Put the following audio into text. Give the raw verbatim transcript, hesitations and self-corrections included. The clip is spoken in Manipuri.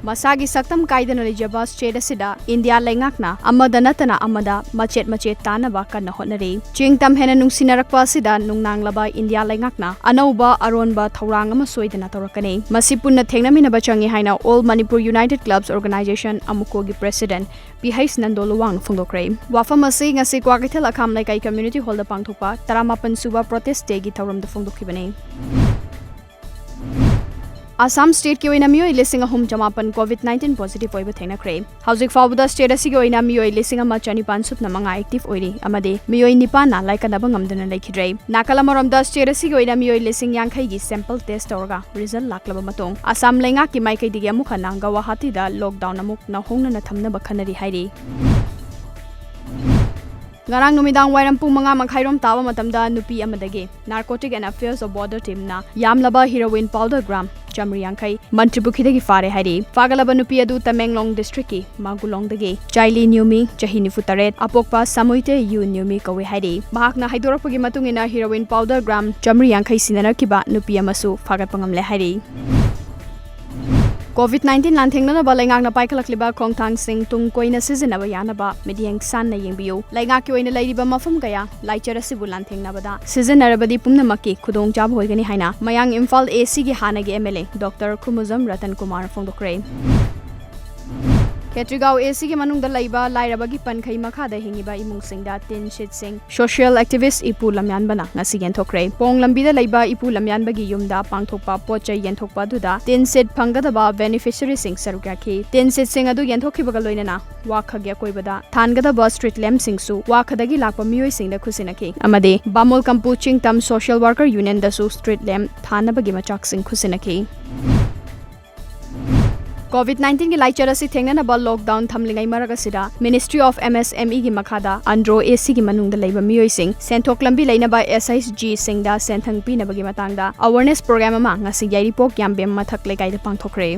ꯃꯁꯥꯒꯤ ꯁꯛꯇꯝ ꯀꯥꯏꯗꯅ ꯂꯩꯖꯕ state ꯑꯁꯤꯗ ꯏꯟꯗꯤꯌꯥ ꯂꯩꯉꯥꯛꯅ ꯑꯃꯗ ꯅꯠꯇꯅ ꯑꯃꯗ ꯃꯆꯦꯠ ꯃꯆꯦꯠ ꯇꯥꯅꯕ ꯀꯟꯅ ꯍꯣꯠꯅꯔꯤ꯫ ꯆꯤꯡ ꯇꯝ ꯍꯦꯟꯅ ꯅꯨꯡꯁꯤꯅꯔꯛꯄ ꯑꯁꯤꯗ ꯅꯨꯡꯅꯥꯡꯂꯕ ꯏꯟꯗꯤꯌꯥ ꯂꯩꯉꯥꯛꯅ ꯑꯅꯧꯕ ꯑꯔꯣꯟꯕ ꯊꯧꯔꯥꯡ ꯑꯃ ꯁꯣꯏꯗꯅ ꯇꯧꯔꯛꯀꯅꯤ꯫ ꯃꯁꯤ ꯄꯨꯟꯅ ꯊꯦꯡꯅꯃꯤꯟꯅꯕ ꯆꯪꯏ ꯍꯥꯏꯅ All Manipur United Clubs Organization, ꯑꯃꯨꯀꯣꯒꯤ president ꯄꯤ ꯍꯩꯆ ꯅꯟꯗꯣꯂꯨꯋꯥꯡꯅ ꯐꯣꯡꯗꯣꯛꯈ꯭ꯔꯦ꯫ ꯋꯥꯐꯝ ꯑꯁꯤ ꯉꯁꯤ ꯀ꯭ꯋꯥꯀꯩꯊꯦꯜ ꯑꯈꯥꯝ ꯂꯩꯀꯥꯏ community hall ꯗ ꯄꯥꯡꯊꯣꯛꯄ ꯇꯔꯥꯃꯥꯄꯟ ꯁꯨꯕ protest day ꯒꯤ ꯊꯧꯔꯝꯗ ꯐꯣꯡꯗꯣꯛꯈꯤꯕꯅꯤ꯫ ꯑꯁꯥꯝ state ꯀꯤ ꯑꯣꯏꯅ ꯃꯤꯑꯣꯏ ꯂꯤꯁꯤꯡ ꯑꯍꯨꯝ ꯆꯃꯥꯄꯟ COVID nineteen positive ꯑꯣꯏꯕ ꯊꯦꯡꯅꯈ꯭ꯔꯦ꯫ ꯍꯧꯖꯤꯛ ꯐꯥꯎꯕꯗ state ꯑꯁꯤꯒꯤ ꯑꯣꯏꯅ ꯃꯤꯑꯣꯏ ꯂꯤꯁꯤꯡ ꯑꯃ ꯆꯅꯤꯄꯥꯟ ꯁꯨꯞꯅ ꯃꯉꯥ active ꯑꯣꯏꯔꯤ ꯑꯃꯗꯤ ꯃꯤꯑꯣꯏ ꯅꯤꯄꯥꯟꯅ ꯂꯥꯏꯀꯠꯅꯕ ꯉꯝꯗꯨꯅ ꯂꯩꯈꯤꯗ꯭ꯔꯦ꯫ ꯅꯥꯀꯜ ꯑꯃꯔꯣꯝꯗ, state ꯑꯁꯤꯒꯤ ꯑꯣꯏꯅ ꯃꯤꯑꯣꯏ ꯂꯤꯁꯤꯡ ꯌꯥꯡꯈꯩꯒꯤ sample test ꯇꯧꯔꯒ result ꯂꯥꯛꯂꯕ ꯃꯇꯨꯡ, ꯑꯁꯥꯝ ꯂꯩꯉꯥꯛꯀꯤ ꯃꯥꯏꯀꯩꯗꯒꯤ ꯑꯃꯨꯛ ꯍꯟꯅ ꯒꯧꯍꯥꯇꯤꯗ lockdown ꯑꯃꯨꯛ ꯅꯧꯍꯧꯅꯅ ꯊꯝꯅꯕ ꯈꯟꯅꯔꯤ ꯍꯥꯏꯔꯤ꯫ ꯉꯔꯥꯡ ꯅꯨꯃꯤꯗꯥꯡ ꯋꯥꯏꯔꯝ ꯄꯨꯡ ꯃꯉꯥ ꯃꯈꯥꯏꯔꯣꯝ ꯇꯥꯕ ꯃꯇꯝꯗ ꯅꯨꯄꯤ ꯑꯃꯗꯒꯤ Narcotic and Affairs of Border team ꯅ ꯌꯥꯝꯂꯕ heroin powder gram ꯆꯥꯃꯔꯤ ꯌꯥꯡꯈꯩ ꯃꯟꯇ꯭ꯔꯤꯄꯨꯈ꯭ꯔꯤꯗꯒꯤ ꯐꯥꯔꯦ ꯍꯥꯏꯔꯤ꯫ ꯐꯥꯒꯠꯂꯕ ꯅꯨꯄꯤ ꯑꯗꯨ ꯇꯃꯦꯡꯂꯣꯡ district ꯀꯤ ꯃꯥꯒꯨꯂꯣꯡꯗꯒꯤ ꯆꯥꯏꯂꯤ ꯅ꯭ꯌꯨꯃꯤ, ꯆꯍꯤ ꯅꯤꯐꯨ ꯇꯔꯦꯠ, ꯑꯄꯣꯛꯄ ꯁꯥꯃꯨꯏꯇꯦ ꯌꯨ ꯅ꯭ꯌꯨꯃꯤ ꯀꯧꯏ ꯍꯥꯏꯔꯤ꯫ ꯃꯍꯥꯛꯅ ꯍꯥꯏꯗꯣꯔꯛꯄꯒꯤ ꯃꯇꯨꯡ ꯏꯟꯅ, heroin powder gram ꯆꯥꯃꯔꯤ ꯌꯥꯡꯈꯩ ꯁꯤꯟꯅꯔꯛꯈꯤꯕ ꯅꯨꯄꯤ ꯑꯃꯁꯨ ꯐꯥꯒꯠꯄ ꯉꯝꯂꯦ ꯍꯥꯏꯔꯤ꯫ COVID nineteen ꯂꯥꯟꯊꯦꯡꯅꯅꯕ ꯂꯩꯉꯥꯛꯅ ꯄꯥꯏꯈꯠꯂꯛꯂꯤꯕ ꯈꯣꯡꯊꯥꯡꯁꯤꯡ ꯇꯨꯡ ꯀꯣꯏꯅ ꯁꯤꯖꯤꯟꯅꯕ ꯌꯥꯅꯕ ꯃꯤꯠꯌꯦꯡ ꯁꯥꯟꯅ ꯌꯦꯡꯕꯤꯌꯨ꯫ ꯂꯩꯉꯥꯛꯀꯤ ꯑꯣꯏꯅ ꯂꯩꯔꯤꯕ ꯃꯐꯝ ꯀꯌꯥ ꯂꯥꯏꯆꯠ ꯑꯁꯤꯕꯨ ꯂꯥꯟꯊꯦꯡꯅꯕꯗ ꯁꯤꯖꯤꯟꯅꯔꯕꯗꯤ ꯄꯨꯝꯅꯃꯛꯀꯤ ꯈꯨꯗꯣꯡꯆꯥꯕ ꯑꯣꯏꯒꯅꯤ ꯍꯥꯏꯅ ꯃꯌꯥꯡ ꯏꯝꯐꯥꯜ A C ꯒꯤ ꯍꯥꯟꯅꯒꯤ M L A Doctor ꯈꯨꯃꯨꯖꯝ Ratan Kumar ꯐꯣꯡꯗꯣꯛꯈ꯭ꯔꯦ꯫ Khetrigao A C ꯒꯤ ꯃꯅꯨꯡꯗ ꯂꯩꯕ ꯂꯥꯏꯔꯕꯒꯤ ꯄꯟꯈꯩ ꯃꯈꯥꯗ ꯍꯤꯡꯉꯤꯕ ꯏꯃꯨꯡꯁꯤꯡꯗ ꯇꯤꯟ ꯁꯤꯠꯁꯤꯡ social activist ꯏꯄꯨ ꯂꯝꯌꯥꯟꯕꯅ ꯉꯁꯤ ꯌꯦꯟꯊꯣꯛꯈ꯭ꯔꯦ꯫ ꯄꯣꯡ ꯂꯝꯕꯤꯗ ꯂꯩꯕ ꯏꯄꯨ ꯂꯝꯌꯥꯟꯕꯒꯤ ꯌꯨꯝꯗ ꯄꯥꯡꯊꯣꯛꯄ ꯄꯣꯠ ꯆꯩ ꯌꯦꯟꯊꯣꯛꯄ ꯑꯗꯨꯗ ꯇꯤꯟ ꯁꯤꯠ ꯐꯪꯒꯗꯕ beneficiary ꯁꯤꯡ ꯁꯔꯨꯛ ꯌꯥꯈꯤ꯫ ꯇꯤꯟ ꯁꯤꯠꯁꯤꯡ ꯑꯗꯨ ꯌꯦꯟꯊꯣꯛꯈꯤꯕꯒ ꯂꯣꯏꯅꯅ ꯋꯥꯈꯒꯤ ꯑꯀꯣꯏꯕꯗ ꯊꯥꯟꯒꯗꯕ street lamp ꯁꯤꯡꯁꯨ ꯋꯥꯈꯗꯒꯤ ꯂꯥꯛꯄ ꯃꯤꯑꯣꯏꯁꯤꯡꯗ ꯈꯨꯠꯁꯤꯟꯅꯈꯤ ꯑꯃꯗꯤ ꯕꯥꯃꯣꯜ ꯀꯝꯄꯨ ꯆꯤꯡꯇꯝ social worker union ꯗꯁꯨ street lamp ꯊꯥꯅꯕꯒꯤ ꯃꯆꯥꯛꯁꯤꯡ ꯈꯨꯠꯁꯤꯟꯅꯈꯤ꯫ COVID nineteen ꯒꯤ ꯂꯥꯏꯆꯠ ꯑꯁꯤ ꯊꯦꯡꯅꯅꯕ lockdown ꯊꯝꯂꯤꯉꯩ ꯃꯔꯛ ꯑꯁꯤꯗ, Ministry of M S M E ꯒꯤ ꯃꯈꯥꯗ UNDRO A C ꯒꯤ ꯃꯅꯨꯡꯗ ꯂꯩꯕ ꯃꯤꯑꯣꯏꯁꯤꯡ ꯁꯦꯟꯊꯣꯛ ꯂꯝꯕꯤ ꯂꯩꯅꯕ S H G ꯁꯤꯡꯗ ꯁꯦꯟꯊꯪ ꯄꯤꯅꯕꯒꯤ ꯃꯇꯥꯡꯗ awareness program ꯑꯃ ꯉꯁꯤ ꯌꯥꯏꯔꯤꯄꯣꯛ ꯌꯥꯝꯕꯦꯝ ꯃꯊꯛ ꯂꯩꯀꯥꯏꯗ ꯄꯥꯡꯊꯣꯛꯈ꯭ꯔꯦ꯫